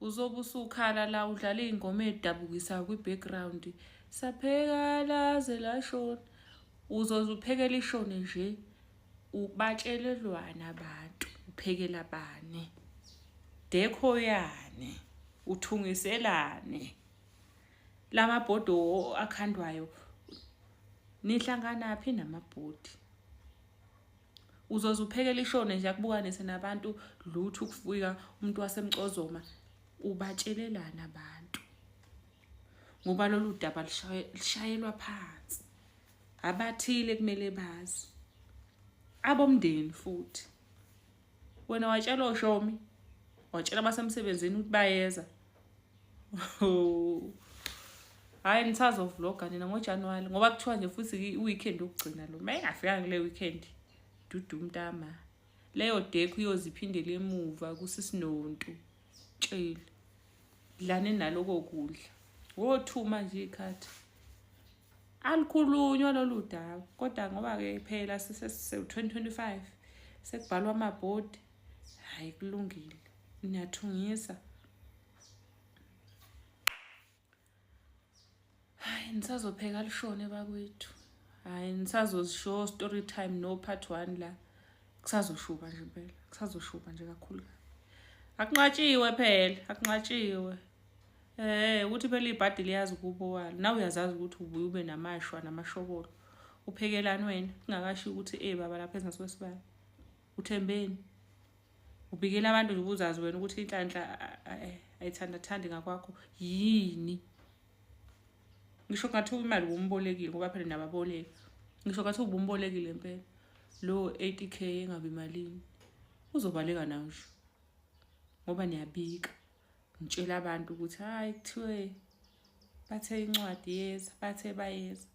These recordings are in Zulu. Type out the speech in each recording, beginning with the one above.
Uzobe usukhala la udlala iy'ngoma ey'dabukisayo kwi-background. Sapheka laze lashona. Uzoze uphekele ishone nje ubatshelelwana abantu uphekela bani dekho yani uthungiselane lamabhodo akhandwayo nihlanganaphi namabhodi uzoze uphekele ishone nje akubukanise nabantu lutho ukufika umuntu wasemcozoma ubatshelelana abantu ngoba lolu daba lishayelwa phansi abathile kumele bazi abomndeni futhi wena watshela oshomi watshela abasemsebenzini ukuthi bayeza hhayi nisazovloga nina ngojanuwari ngoba kuthiwa nje futhi i-weekend yokugcina lo uma ingafikanga kule weekend dudu mntama leyo dekhu iyoze iphindele emuva kusisinontu tsheli dlane naloko kudla wothuma nje ikhathi Alukhulunywa lolu daba kodwa ngoba-ke phela sese-2025 sekubhalwa amabhodi, hhayi kulungile niyathungisa. Hhayi nisazopheka lishone bakwethu, hhayi nisazozisho story time no part one la. Kusazoshuba nje impela, kusazoshuba nje kakhulu kabi. Akunqatshiwe phela, akunqatshiwe. Eh ukuthi phela ibhadi liyazi ukubo walo. Nawe uyazazi ukuthi ubuye ube namashwa namashokolo. Uphekelani wena? Kungakashiwo ukuthi eh baba lapha ezansi kwesibaya. Uthembeni? Ubikela abantu nje ubuzazi wena ukuthi inhlanhla ayithandathandi ngakwakho yini? Ngisho kungathiwa imali ubumbolekile ngoba phela nababoleka. Ngisho kungathiwa ubumbolekile impela. Lo 80k engabe imalini. Uzobaleka nayo nje. Ngoba niyabika. Ngitshela abantu ukuthi hayi kuthiwe bathe incwadi yeza bathe bayeza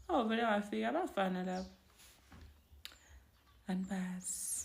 oh vele wafika abafana labo anibazi.